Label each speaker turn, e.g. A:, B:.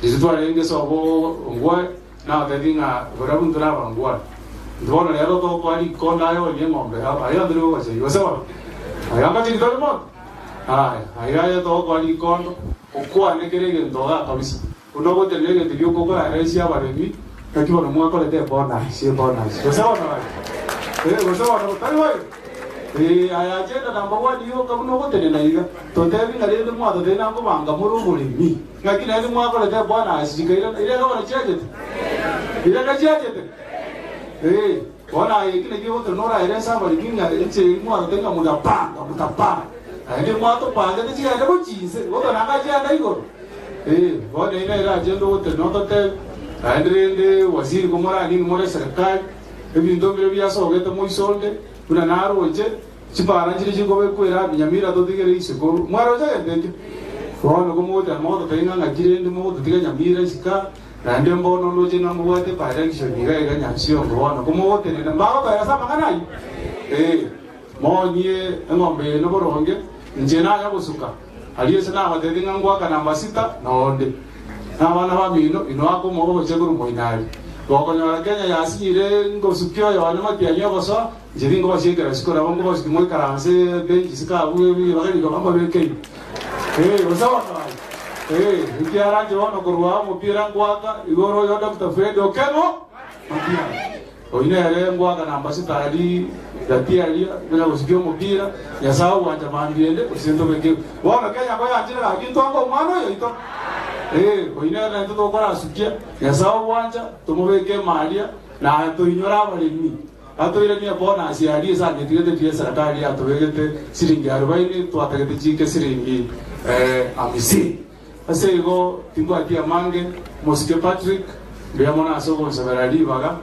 A: Intwe twarenge sobo ongwae, nabatebi ng'a barabwo intwe nabangwae. Intwe bono rero tokoa rikondo aye orie eng'ombe yao, aye onde nigo ogochegi, gose bono? Aye ngochegi tore monto? Aya, aiga aye togokoa rikondo, okwane kera egento igaa kabisa. Buna ogotenena egento gioka okoraresie abaremi, naki bono mwakorete ebonus, ebonus. Gose bono gaki? Eh, gose bono tari boigo? Eh, aya agenda number one yoka buna ogotenena iga. Totebi ng'a rende mwatotenena nkobanga more oboremi. Naki naende mwakorete ebonus chikairana, ireka bono chiachete? Ireka chiachete? Eh, bono aye eki nakio ogotenena oraerese abaremi ng'a enchera eria mwatotebia ng'a mutapanga, mutapanga. Naende mwatopangete chigende gochia inse, gotonanga chianda igoro. Ee, bono ere nere agenda ogotenena ototebi, naende rende waziri komoranie more eserekari, ebinto mbiria biasogete moiso onde, buna naroche, chipara nchiria chikobekwa erabi Nyamira totigere isiko. Mwaroche egento ekio? Bono komogoteba mogototebia ng'a ng'aki rende mogototiga Nyamira isiko aa, naende mbono ndoche ng'a mobwate by-election iga iga Nyansiongo bono komogotenena mbagotoera ase amang'ana ayio? Ee. Moonie eng'ombe eye noboronge, inche naye gosuka. Aria ase nabateebie ng'a ngoaka namba sita na onde. Na abana bamino inwe ake omoba gochia korwa moino aria. Gokonyora Kenya yasinyire ngosukia oyone matiang'i ogosoa, inche tingobasiekera isiko nabo nkobasukia moikaranse bench isiko abwo ribaga rikoba mbabeke ime. Ee, gose bono aye. Ee, ekiagera inche bono korwa aa omopira ngoaka igoro oyo Doctor Fred Okeng'o Matiang'i. Oyio nere ngoaka namba sitari gati aria buna gosikia omopira, Nyasae ogwancha mambia ende gose ntobeke. Bono Kenya koyanchire gaki ntwange omwana oyo oito. Ee, oyio nere naintwe tokorasukia, Nyasae ogwancha tomobeke emaria na toinyore abaremi. Atoiranie ebonus aria ase agetigete riria eserekari yatobegete siringi arubaini twatagete chike siringi amisini. Ase igo timbwati amange, mosike Patrick, mbuya mono ase ogonsabera ribaga.